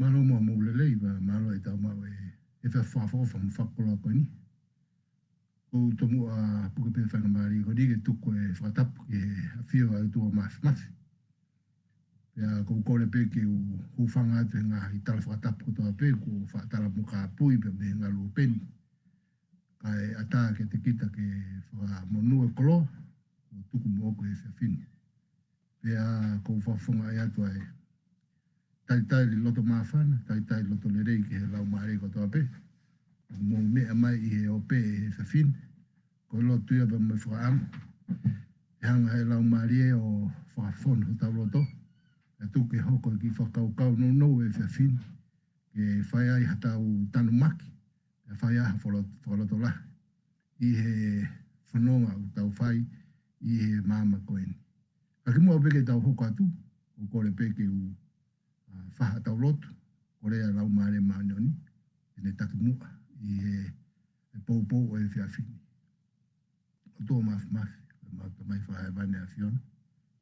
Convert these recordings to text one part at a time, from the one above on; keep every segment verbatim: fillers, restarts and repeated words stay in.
Mālō mo e lelei, pea mālō e tau maʻu e, e fakaʻofoʻofa mo e fakakoloa ko eni. ʻOku ou tomuʻa puke pē faingamālie ko eni ke tuku e fakatapu ki he ʻafio ʻa e ʻOtua Māfimafi. Pea ʻoku ou kole pē ke u hūfanga atu he ngaahi tala fakatapu kotoa pē kuo faʻa tala mo kāpui pē mei he ngaluope ni. Kae ʻatā kiate kita ke fakamonū e koloa kuo tuku moʻoku he efiafi ni. Pea ʻoku ou fakafofongaʻi atu ʻa e talitali loto māfana, talitali loto lelei ki he laumālie kotoa pē ʻoku mou meʻa mai ʻi he ope he efiafi ni. Ko e lotu ia pea mo e fakaʻamu ʻe hanga ʻe he laumālie ʻo fakafonu hotau loto, ʻe tuku ke hoko e kiʻi fakakaukau nounou he efiafi ni ke fai ai haʻatau tanumaki, pea fai ai ha fakalo-, fakalotolahi ʻi he fononga ʻoku tau fai ʻi he māmani ko eni. Ka kimuʻa pē ke tau hoko atu, ʻoku ou kole pē ke u, ʻa, fai haʻatau lotu, kole ʻa e Laumālie Māʻoniʻoni ke ne taki muʻa ʻi he, he poupou ʻo e efiafi ni. ʻOtua Māfimafi, ko ʻemau Tamai Fakahēvani ʻAfiona,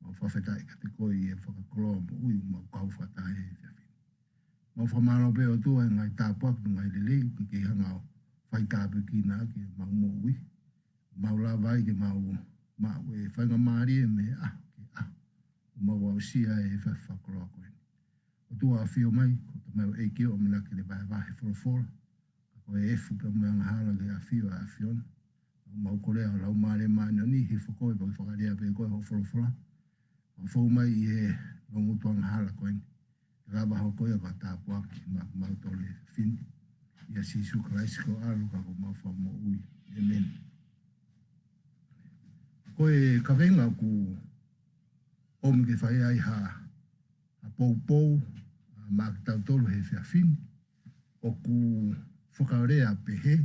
mau fakafetaʻi kiate koe ʻi he fakakoloa moʻui ʻoku mau kau fakataha he efiafi ni. Mau fakamālō pē ʻOtua he ngaahi tāpuaki mo e ngaahi lelei ʻoku ke hanga ʻo fai tāpuekina ʻaki ʻemau moʻui. Mau lava ai ke mau maʻu e faingamālie mei he ʻaho ki he ʻaho ʻo mau aʻusia e efiafi fakakoloa ko eni. ʻOtua ʻafio mai, ko e Tamai ʻEiki ʻoku ʻamanaki ke ne vahevahe folofola, ka ko e efu pea mo e angahala ki he ʻafio ʻa e ʻAfiona. Mau kole ʻa e Laumālie Māʻoniʻoni ke hifo koe pea ke fakalea pē koe hoʻo folofola. Fakafou mai ʻi he loungutu angahala ko eni, ke lava hoko ia ko ha tāpuaki maʻa kimautolu he efiafi ni. ʻIa Sīsū Kalaisi ko ho ʻAlo ka ko homau Fakamoʻui. ʻĒmeni. Ko e kaveinga ʻoku ʻomi ke fai ai ha, ha poupou, ʻa, maʻa kitautolu he efiafi ni, ʻoku fakalea pehē: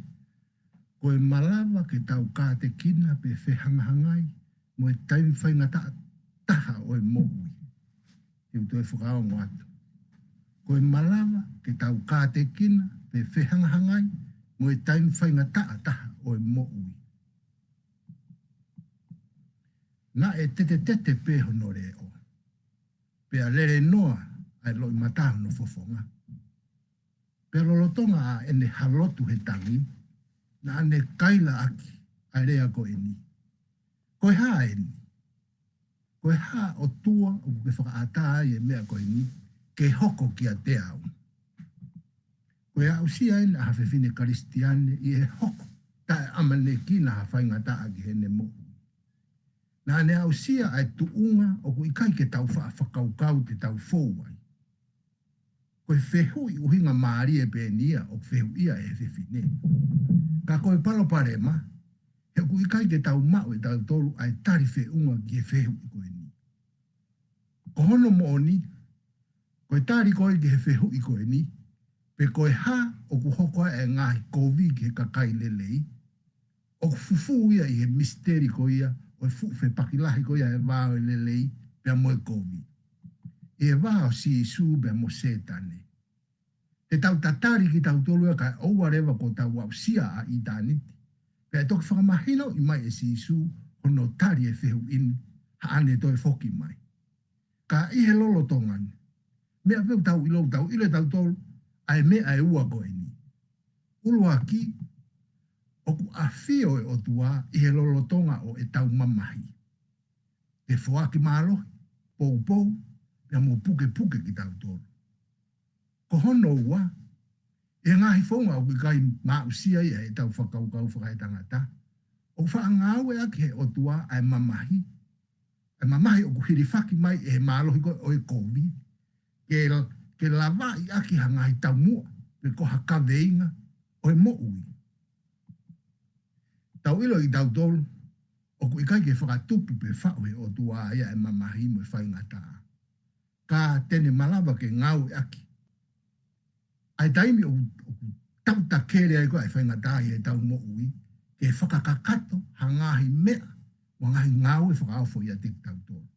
Ko e malava ke tau kātekina pe fehangahangai mo e taimi faingataʻa taha ʻo e moʻui. Te u toe fakaongo atu. Ko e malava ke tau kātekina pe fehangahangai mo e taimi faingataʻa taha ʻo e moʻui. Naʻe tetetete pē hono leʻo, pea lelenoa ʻa e loʻimata hono fofonga. Pea lolotonga ʻa ʻene hā lotu he tangi, naʻa ne kaila ʻaki ʻa e lea ko eni: Ko e hā eni? Ko e hā, ʻOtua, ʻoku ke fakaʻatā ai e meʻa ko eni ke hoko kiate au? Ko e aʻusia eni ʻa ha fefine Kalisitiane ʻi he hoko taʻeʻamanekina ha faingataʻa ki heʻene moʻui. Naʻa ne aʻusia ʻa e tuʻunga ʻoku ʻikai ke tau faʻa fakakaukau te tau fou ai. Ko e fehuʻi ʻuhinga mālie pē eni ia ʻoku fehuʻia ʻe he fefine. Ka ko e palopalema, he ʻoku ʻikai ke tau maʻu ʻe tautolu ʻa e tali feʻunga ki he fehuʻi ko eni. Ko hono moʻoni, ko e tali ko ē ki he fehuʻi ko eni, pe ko e hā ʻoku hoko ai e ngaahi kovi ki he kakai lelei, ʻoku fufū ia ʻi he misiteli ko ia ʻo e fuʻu fepaki lahi ko ia ʻi he vā ʻo e lelei pea mo e kovi, ʻi he vā ʻo Sīsū pea mo Sētane. Te tau tatali kitautolu ia kae ʻoua leva kuo tau aʻusia ʻa ʻitāniti. Pea ʻe toki fakamahinoʻi mai ʻe Sīsū hono tali e fehuʻi ni, haʻane toe foki mai. Ka ʻi he lolotonga ni, meʻa pē ʻoku tau ʻilo, tau ʻilo ʻe tautolu ʻa e meʻa ʻe ua ko eni. ʻUluaki, ʻoku ʻafio e ʻOtua ʻi he lolotonga ʻo ʻetau mamahi, ke foaki mālohi, poupou, pea mo pukepuke kitautolu. Ko hono ua, ʻi he ngaahi founga ʻoku ʻikai aʻusia ai ʻetau fakakaukau fakaetangata, ʻoku faʻa ngāueʻaki ʻe he ʻOtua ʻa e mamahi, ʻa e mamahi ʻoku hilifaki mai ʻe he mālohi ko ē ʻo e kovi, ke, ke lavaʻi ʻaki ha ngaahi taumuʻa, pe ko ha kaveinga ʻo e moʻui. Tau ʻilo ʻe tautolu ʻoku ʻikai ke fakatupu pe faʻu ʻe he ʻOtua ia ʻa e mamahi mo e faingataʻa. Ka te ne malava ke ngāueʻaki ʻa e taimi ʻoku, ʻoku tautakele ai ko ē ʻa e faingataʻa ʻi heʻetau moʻui, ke fakakakato ha ngaahi meʻa mo e ngaahi ngāue fakaofo ʻiate kitautolu.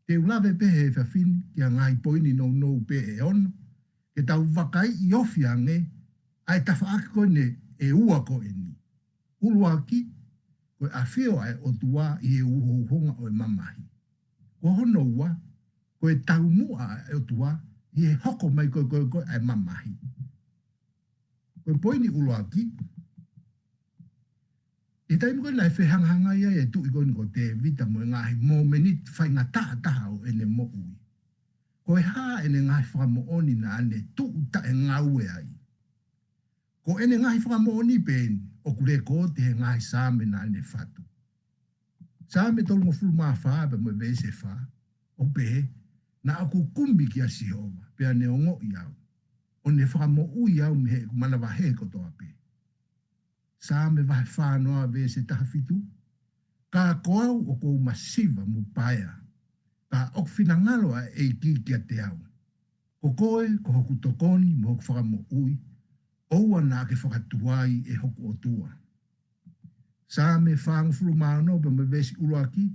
Te u lave pē he efiafi ni ki ha ngaahi poini nounou pē ʻe ono, ke tau vakaiʻi ofi ange ʻa e tafaʻaki ko eni ʻe ua ko eni. ʻUluaki, ko e ʻafio ʻa e ʻOtua ʻi he uhouhonga ʻo e mamahi. Ko hono ua, ko e taumuʻa ʻa e ʻOtua ʻi he hoko mai ko ē, ko ē, ko ē ʻa e mamahi. Ko e poini ʻuluaki, ʻi he taimi ko ē naʻe fehangahangai ai e tuʻi ko eni ko Tēvita mo e ngaahi momeniti faingataʻa taha ʻo ʻene moʻui, ko e hā ʻene ngaahi fakamoʻoni naʻa ne tuʻu taʻengaue ai? Ko ʻene ngaahi fakamoʻoni pē eni ʻoku lekooti he ngaahi Saame naʻa ne fatu. Saame tolungofulu mā fā pea mo e veesi fā, ʻoku pehē: Naʻa ku kumi kia Sihova, pea ne ongoʻi au, ʻo ne fakamoʻui au mei heʻeku manavahē kotoa pē. Saame vahe fā noa veesi taha fitu: Ka ko au ʻoku ou masiva mo paea, ka ʻoku finangalo ʻa e ʻEiki kiate au. Ko koe ko hoku tokoni mo hoku fakamoʻui, ʻoua naʻa ke fakatuai, ʻe hoku ʻOtua. Saame fāngofulu mā ono pea mo e veesi ʻuluaki: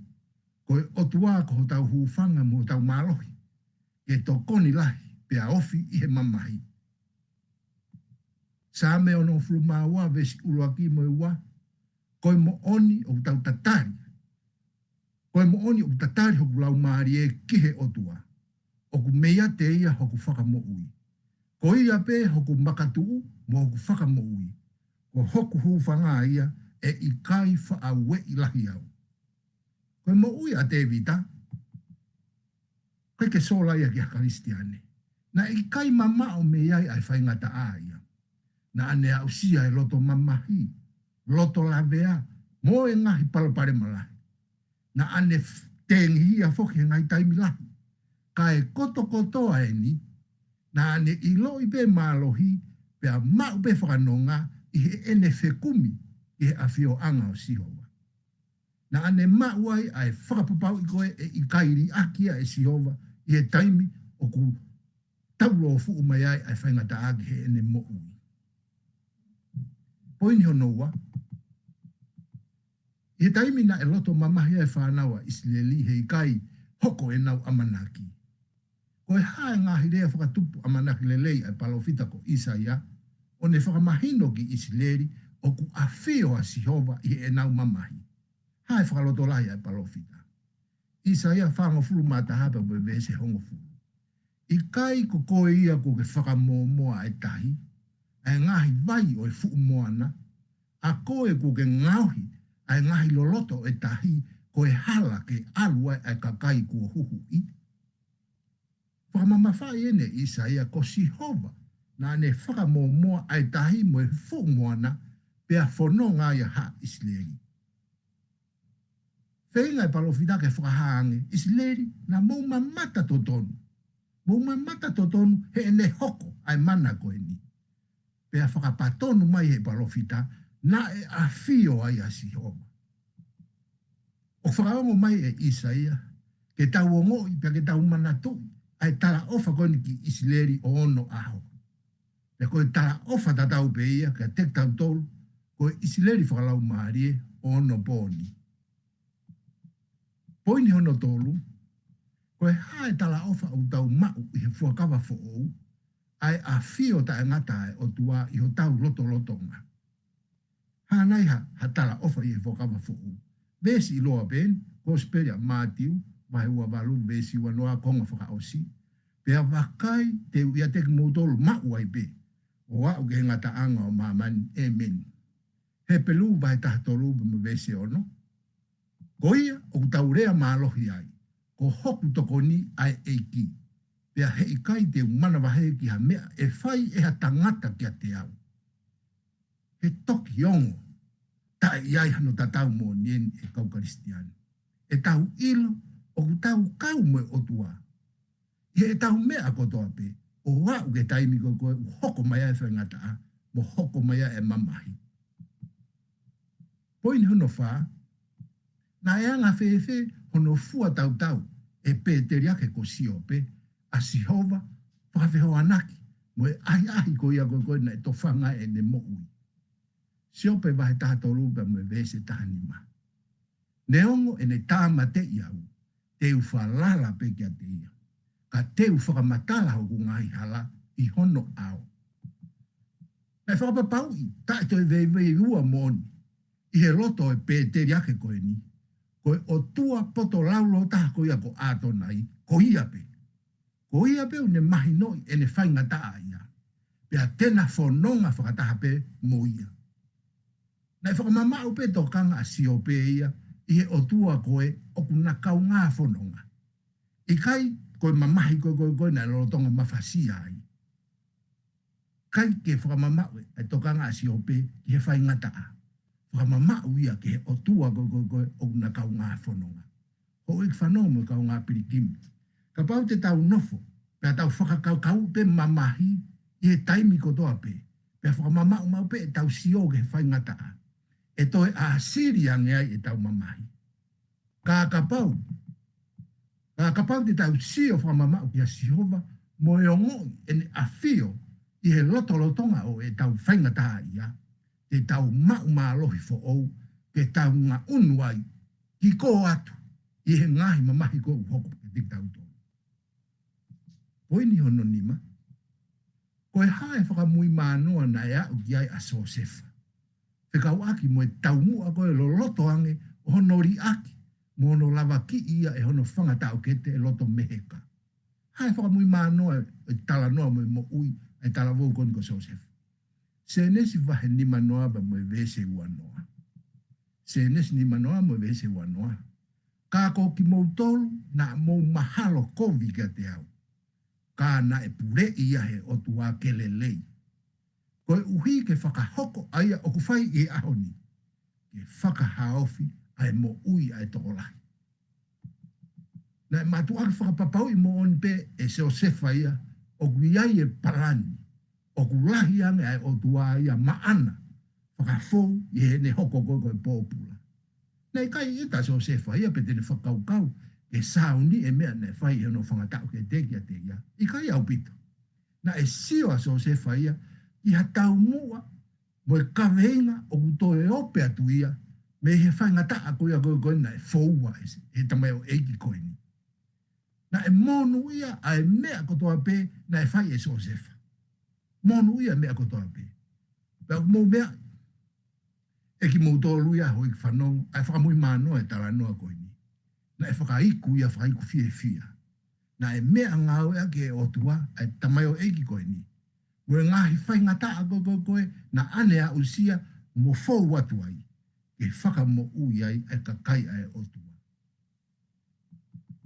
Ko e ʻOtua ko hotau hūfanga mo hotau mālohi, ke tokoni lahi pea ofi ʻi he mamahi. Saame onongofulu mā ua veesi ʻuluaki mo e ua: Ko e moʻoni ʻoku tau tatali, ko e moʻoni ʻoku tatali hoku laumālie ki he ʻOtua, ʻoku meiate ia hoku fakamoʻui. Ko ia pē hoku makatuʻu mo hoku fakamoʻui, ko hoku hūfanga ia, ʻe ʻikai faʻa ueʻi lahi au. Ko e moʻui ʻa Tēvita, ʻikai ke sola ia ki ha Kalisitiane. Naʻe ʻikai mamaʻo mei ai ʻa e faingataʻa ia. Naʻa ne aʻusia e loto mamahi, loto lavea, mo e ngaahi palopalema lahi. Naʻa ne f-, tengihia foki he ngaahi taimi lahi. Ka e kotokotoa eni, naʻa ne ʻiloʻi pē mālohi, pea maʻu pē fakanonga ʻi heʻene fekumi ʻi he ʻafioʻanga ʻo Sihova. Naʻa ne maʻu ai ʻa e fakapapauʻi ko ē ʻe ʻikai liʻaki ia ʻe Sihova ʻi he taimi ʻoku taulōfuʻu mai ai ʻa e faingataʻa ki heʻene moʻui. Poini hono ua: ʻI he taimi naʻe loto mamahi ai e fānau ʻa ʻIsileli he ʻikai hoko ʻenau ʻamanaki, ko e hā e ngaahi lea fakatupu ʻamanaki lelei ʻa e palōfita ko ʻIsaia, ʻo ne fakamahino ki ʻIsileli ʻoku ʻafio ʻa Sihova ʻi heʻenau mamahi? Hā e fakalotolahi ʻa e palōfita? ʻIsaia fāngofulu mā taha pea mo e veesi hongofulu: ʻIkai ko koe ia kuo ke fakamōmoa ʻa e tahi, ʻa e ngaahi vai ʻo e fuʻu moana? ʻA koe kuo ke ngaohi ʻa e ngaahi loloto ʻo e tahi ko e hala ke ʻalu ai ʻa e kakai kuo huhuʻi? Fakamamafaʻi eni ʻe ʻIsaia ko Sihova naʻa ne fakamōmoa ʻa e tahi mo e fuʻu moana, pea fononga ai ʻa haʻa ʻIsileli. Feinga e palōfita ke fakahā ange, ʻIsileli, naʻa mou mamata totonu. Mou mamata totonu heʻene hoko ʻa e mana ko eni. Pea fakapatonu mai he palōfita, naʻe ʻafio ai ʻa Sihova. ʻOku fakaongo mai ʻe ʻIsaia ke tau ongoʻi pea ke tau manatuʻi ʻa e talaʻofa ko eni ki ʻIsileli ʻo onoʻaho. Pea ko e talaʻofa tatau pē ia kiate kitautolu, ko e ʻIsileli fakalaumālie ʻo onopōni. Poini hono tolu: Ko e hā e talaʻofa ʻoku tau maʻu ʻi he Fuakava Foʻou, ʻa e ʻafio taʻengata ʻa e ʻOtua ʻi hotau lotolotonga? Hā nai ha, ha talaʻofa ʻi he Fuakava Foʻou? Veesi ʻiloa pē eni, Kosipeli ʻa Mātiu, vahe ua valu, veesi ua noa, konga fakaʻosi: Pea vakai, te u ʻiate kimoutolu maʻu ai pē, ʻo aʻu ki he ngataʻanga ʻo māmani. ʻĒmeni. Hepelū vahe taha tolu pea mo e veesi ono: Ko ia ʻoku tau lea mālohi ai, ko hoku tokoni ʻa e ʻEiki, pea he ʻikai te u manavahē ki ha meʻa ʻe fai ʻe ha tangata kiate au. He toki ongo taʻe ʻi ai hano tatau moʻoni eni, ʻe kau Kalisitiane, ʻetau ʻilo ʻoku tau kau mo e ʻOtua ʻi heʻetau meʻa kotoa pē, ʻo aʻu ki he taimi ko ē ʻoku hoko mai ai e faingataʻa, mo hoko mai ai e mamahi. Poini hono fā: Naʻe anga fēfē hono fua tautau ʻe he pēteliake ko Siope ʻa Sihova, fakafehoanaki mo e ʻahiʻahi ko ia ko ē naʻe tofanga ai ʻene moʻui? Siope vahe taha tolu pea mo e veesi taha nima: Neongo ʻene tāmateʻi au, te u falala pē kiate ia, ka te u fakamatala hoku ngaahi hala ʻi hono ʻao. Naʻe fakapapauʻi taʻe toe veiveiua moʻoni ʻi he loto ʻo e pēteliake ko eni, ko e ʻOtua poto laulōtaha ko ia ko ʻĀtonai, ko ia pē. Ko Ko ia pē ʻoku ne mahinoʻi ʻene faingataʻaʻia, pea te na fononga fakataha pē mo ia. Naʻe fakamamaʻu pē tokanga ʻa Siope ia ʻi he ʻOtua ko ē ʻoku na kaungā fononga. ʻIkai ko e mamahi ko ē, ko ē, ko ē naʻe lolotonga mafasia ai. ʻIkai ke fakamamaʻu e tokanga ʻa Siope ki he faingataʻa. Fakamamaʻu ia ki he ʻOtua ko ē, ko ē, ko ē ʻoku na kaungā fononga. Houʻeiki fanongo mo e kaungā pilikimi, kapau te tau nofo pea tau fakakaukau pē mamahi ʻi he taimi kotoa pē, pea fakamamaʻu maʻu pē ʻetau sio ki he faingataʻa, ʻe toe ʻāsili ange ai ʻetau mamahi. Ka kapau, ka kapau te tau sio fakamamaʻu kia Sihova mo e ongoʻi ʻene ʻafio ʻi he lotolotonga ʻo ʻetau faingataʻaʻia, te tau maʻu mālohi foʻou ke tau ngaʻunu ai ki kō atu ʻi he ngaahi mamahi ko ē ʻoku hoko kiate kitautolu. Poini hono nima. Ko e hā e fakamuimanoa naʻe aʻu ki ai ʻa Siosefa, fekauʻaki mo e taumuʻa ko ē loloto ange ʻo hono liʻaki mo hono lavakiʻi ia ʻe hono fanga taʻokete ʻe loto meheka? Hā e fakamuimanoa e talanoa mo e moʻui ʻa e talavou ko eni ko Siosefa? Sēnesi vahe nimanoa pea mo e veesi uanoa. Sēnesi nimanoa mo e veesi uanoa. Ka ko kimoutolu naʻa mou mahalo kovi kiate au, ka naʻe puleʻi ia ʻe he ʻOtua ke lelei, koeʻuhi ke fakahoko ʻa ia ʻoku fai ʻi he ʻaho ni, ke fakahaofi ʻa e moʻui ʻa e tokolahi. Naʻe mātuʻaki fakapapauʻi moʻoni pē ʻe Siosefa ia ʻoku ʻi ai e palani, ʻoku lahi ange ʻa e ʻOtua ia maʻana fakafou ʻi heʻene hoko ko ē ko e pōpula. Naʻe ʻikai ʻita ʻa Siosefa ia pe te ne fakakaukau ke sāuni e meʻa naʻe fai ʻe hono fanga taʻokete kiate ia. ʻIkai ʻaupito. Naʻe sio ʻa Siosefa ia ki ha taumuʻa mo e kaveinga ʻoku toe ope atu ia mei he faingataʻa ko ia ko ē, ko ē naʻe foua ʻe he tamaioʻeiki ko eni. Naʻe monūʻia ʻa e meʻa kotoa pē naʻe fai ʻe Siosefa. Monūʻia e meʻa kotoa pē. Pea ʻoku mou meaʻi ʻe kimoutolu ia houʻeiki fanongo ʻa e fakamuimanoa e talanoa ko eni. Naʻe fakaiku ia, fakaiku fiefia. Naʻe meʻa ngāueʻaki ʻe he ʻOtua ʻa e tamaioʻeiki ko eni mo e ngaahi faingataʻa ko ē, ko ē, ko ē naʻa ne aʻusia mo fou atu ai ke fakamoʻui ai ʻa e kakai ʻa e ʻOtua.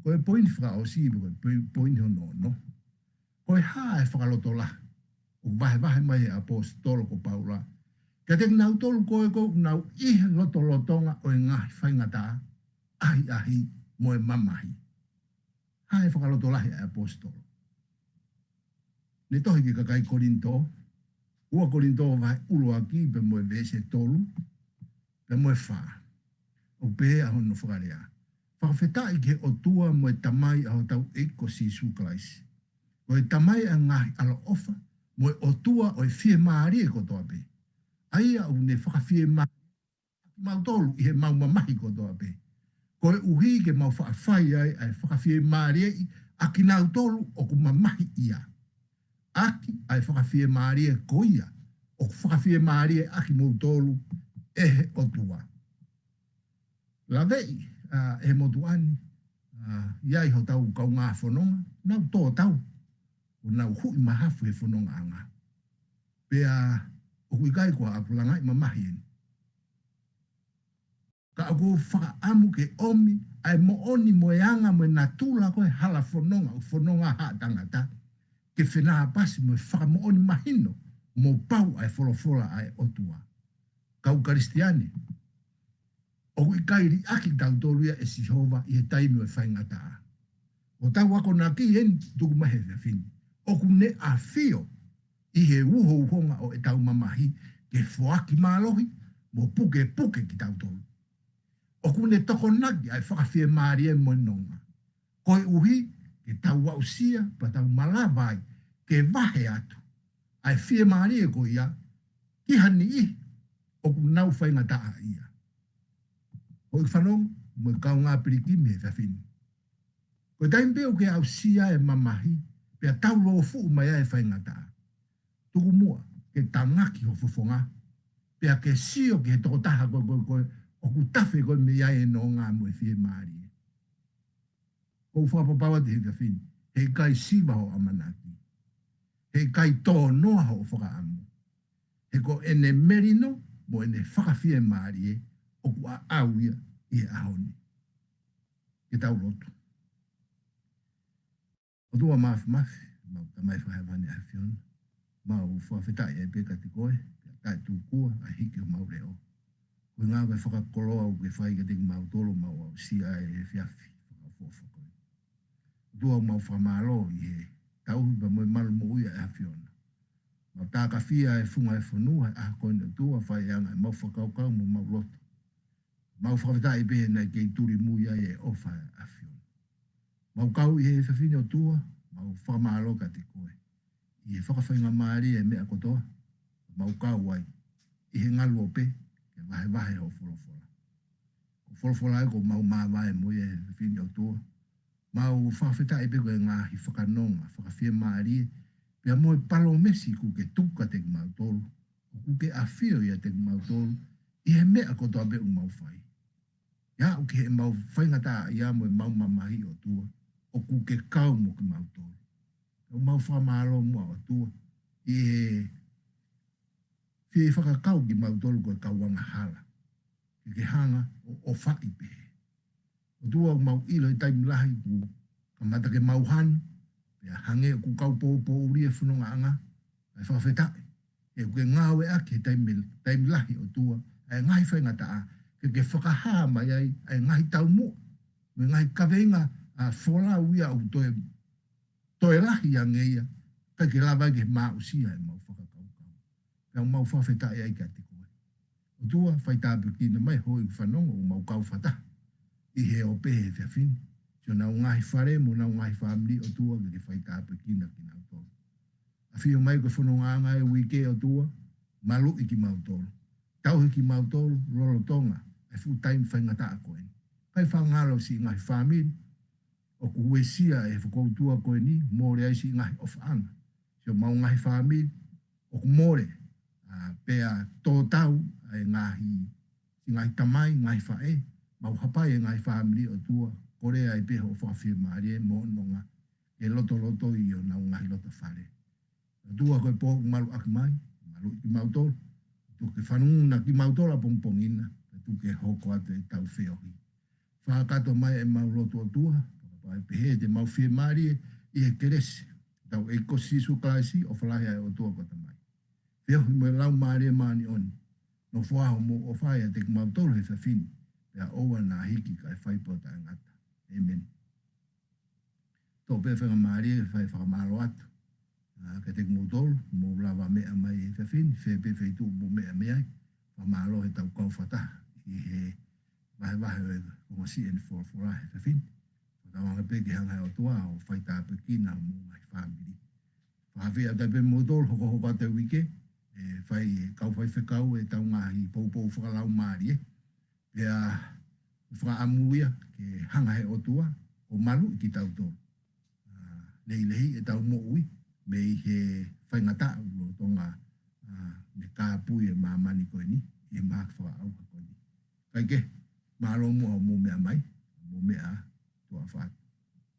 Ko e poini fakaʻosi, ko e poi-, poini hono ono. Ko e hā e fakalotolahi ʻoku vahevahe mai ʻe he ʻaposetolo ko Paula kiate kinautolu ko ē ʻoku nau ʻi he lotolotonga ʻo e ngaahi faingataʻa, ʻahiʻahi mo e mamahi? Hā e fakalotolahi ʻa e ʻaposetolo? Ne tohi ki he kakai Kolinitō, ua Kolinitō vahe ʻuluaki pea mo e veesi tolu pea mo e fā. ʻOku pehē ʻa hono fakalea: Fakafetaʻi ki he ʻOtua mo e Tamai ʻa hotau ʻEiki ko Sīsū Kalaisi. Ko e Tamai ʻa e ngaahi ʻaloʻofa mo e ʻOtua ʻo e fiemālie kotoa pē, ʻa ia ʻoku ne fakafiemālie kimautolu ʻi heʻemau mamahi kotoa pē, koeʻuhi ke mau faʻa fai ai ʻa e fakafiemālieʻi ʻa kinautolu ʻoku mamahi ia, ʻaki ʻa e fakafiemālie ko ia ʻoku fakafiemālieʻaki kimoutolu ʻe he ʻOtua. Laveʻi, ā, ʻe he motuʻa ni, ā, ʻi ai hotau kaungā fononga, nau tō tau, ʻo nau huʻi mahafu he fonongaʻanga. Pea ʻoku ʻikai ko haʻaku langaʻi mamahi eni. Ka ʻoku ou fakaʻamu ke ʻomi ʻa e moʻoni mo e anga mo e natula ko ē hala fononga ʻoku fononga ha tangata, ke fenāpasi mo e fakamoʻoni mahino mo pau ʻa e folofola ʻa e ʻOtua. Kau Kalisitiane, ʻoku ʻikai liʻaki kitautolu ia ʻe Sihova ʻi he taimi ʻo e faingataʻa. ʻOku tau akonaki eni tuku mai he efiafi ni, ʻoku ne ʻafio ʻi he uhouhonga ʻo ʻetau mamahi ke foaki mālohi mo pukepuke kitautolu. ʻOku ne tokonaki ʻa e fakafiemālie mo e nonga, koeʻuhi ke tau aʻusia pea tau malava ai ke vahe atu ʻa e fiemālie ko ia ki ha niʻihi ʻoku nau faingataʻaʻia. Houʻeiki fanongo mo e kaungā pilikimi he efiafi ni, ko e taimi pē ʻoku ke aʻusia e mamahi pea taulōfuʻu mai ai e faingataʻa, tuku muʻa ke tangaki ho fofonga, pea ke sio ki he tokotaha ko ē, ko ē, ko ē ʻoku tafe ko ē mei ai e nonga mo e fiemālie. ʻOku ou fakapapau atu he efiafi ni, He ʻikai siva hoʻo ʻamanaki. He ʻikai tōnoa hoʻo fakaʻamu. He ko ʻene melino mo ʻene fakafiemālie ʻoku ʻaʻau ia ʻi he ʻaho ni. Ke tau lotu. ʻOtua Māfimafi, mau Tamai Fakahēvani ʻa e ʻAfiona. Mau fakafetaʻi ai pē kiate koe, pea taʻetūkua ʻa e hiki homau leʻo. Ko e ngāue fakakoloa ʻoku ke fai kiate kimautolu, mau aʻusia ai he efiafi fakaʻofoʻofa ko eni. ʻOtua, mau fakamālō ʻi he tauhi pea mo e malu moʻui ʻa e ʻAfiona. Mau tākafia e funga e fonua he ʻaho ko eni, ʻOtua, fai ʻa e anga ʻemau fakakaukau mo ʻemau loto. Mau fakafetaʻi pē he naʻe kei tulimui ai e ʻofa ʻa e ʻAfiona. Mau kau ʻi he efiafi ni, ʻOtua, mau fakamālō kiate koe ʻi he fakafaingamālie e meʻa kotoa. Mau kau ai ʻi he ngaluope ke vahevahe hoʻo folofola. Ko e folofola ia ʻoku mau māvae mo ia he efiafi ni, ʻOtua. Mau fakafetaʻi pē ko e ngaahi fakanonga fakafiemālie pea mo e palōmesi ʻoku ke tuku kiate kimautolu, ʻoku ke ʻafio ʻiate kimautolu ʻi he meʻa kotoa pē ʻoku mau fai. ʻIo, ʻoku ʻikai ke mau faingataʻaʻia mo ʻemau mamahi, ʻOtua, ʻoku ke kau mo kimautolu. Pea mau fakamālō muʻa, ʻOtua, ʻi he fie fakakau kimautolu ko e kau angahala, ke ke hanga ʻo ʻofaʻi pē. ʻOtua, ʻoku mau ʻilo he taimi lahi ʻoku kamata ke mau hanu, pea hangē ʻoku kau poupouʻi e fonongaʻanga, kae fakafetaʻi he ʻoku ke ngāueʻaki he taimi, taimi lahi, ʻOtua, ʻa e ngaahi faingataʻa ke ke fakahā mai ai ʻa e ngaahi taumuʻa mo e ngaahi kaveinga ʻa e folau ia ʻoku toe, toe lahi ange ia, kae ke lava ai ke māʻusia ʻemau fakakaukau. Pea mau fakafetaʻi ai kiate koe. ʻOtua, fai tāpuekina mai hoʻo fanongo ʻoku mau kau fakataha ʻi he ope he efiafi ni. Siʻonau ngaahi fale mo honau ngaahi fāmili, ʻOtua, ke ke fai tāpuekina kinautolu. ʻAfio mai ko e fonongaʻanga e uike, ʻOtua, maluʻi kimautolu. Tauhi kimautolu lolotonga e fuʻu taimi faingataʻa ko eni. ʻIkai fakangalo siʻi ngaahi fāmili ʻoku uesia ʻe he fokoutua ko eni, mole ai siʻi ngaahi ʻofaʻanga. Siʻomau ngaahi fāmili ʻoku mole, ʻa, pea tō tau ʻa e ngaahi, siʻi ngaahi tamai, ngaahi faʻē, mau hapai e ngaahi fāmili, ʻOtua, kole ai pē hoʻo fakafiemālie mo hoʻo nonga ke lotolotoi ʻi honau ngaahi loto fale. ʻOtua, ko e pō ʻoku maluʻaki mai, maluʻi kimautolu. Tuku ke fanongo kimautolu ʻapongipongi na, pea tuku ke hoko atu ʻetau feohi. Fakakakato mai ʻemau lotu, ʻOtua, pea pehē te mau fiemālie ʻi he kelesi ʻa hotau ʻEiki ko Sīsū Kalaisi, ʻofa lahi ʻa e ʻOtua ko e Tamai, feohi mo e Laumālie Māʻoniʻoni, nofoʻia mo ʻofa ʻiate kimautolu he efiafi ni, pea ʻoua naʻa hiki kae fai pē ʻo taʻengata. ʻĒmeni. Toʻo pē faingamālie ke fai e fakamālō atu, ʻa, kiate kimoutolu ʻoku mou lava meʻa mai he efiafi ni, fē pē feituʻu ʻoku mou meʻa mei ai. Fakamālō he tau kau fakataha ʻi he vahevahe ʻo e konga siʻi ʻeni folofola he efiafi ni. Fakatauange pē ke hanga ʻe he ʻOtua ʻo fai tāpuekina homou ngaahi fāmili. Fakafeʻiloaki pē kimoutolu, hokohoko atu e uike, ʻe fai ʻe he kau faifekau ʻetau ngaahi poupou fakalaumālie. Pea fakaʻamu ia ke hanga ʻe he ʻOtua ʻo maluʻi kitautolu, ʻa, lehilehiʻi ʻetau moʻui mei he faingataʻa ʻoku lolotonga, ʻa, ne kāpui e māmani ko eni ʻi he mahaki fakaʻauha ko eni. Kae kehe, mālō muʻa hoʻomou meʻa mai, mou meʻa ā, tuʻa ʻofa atu.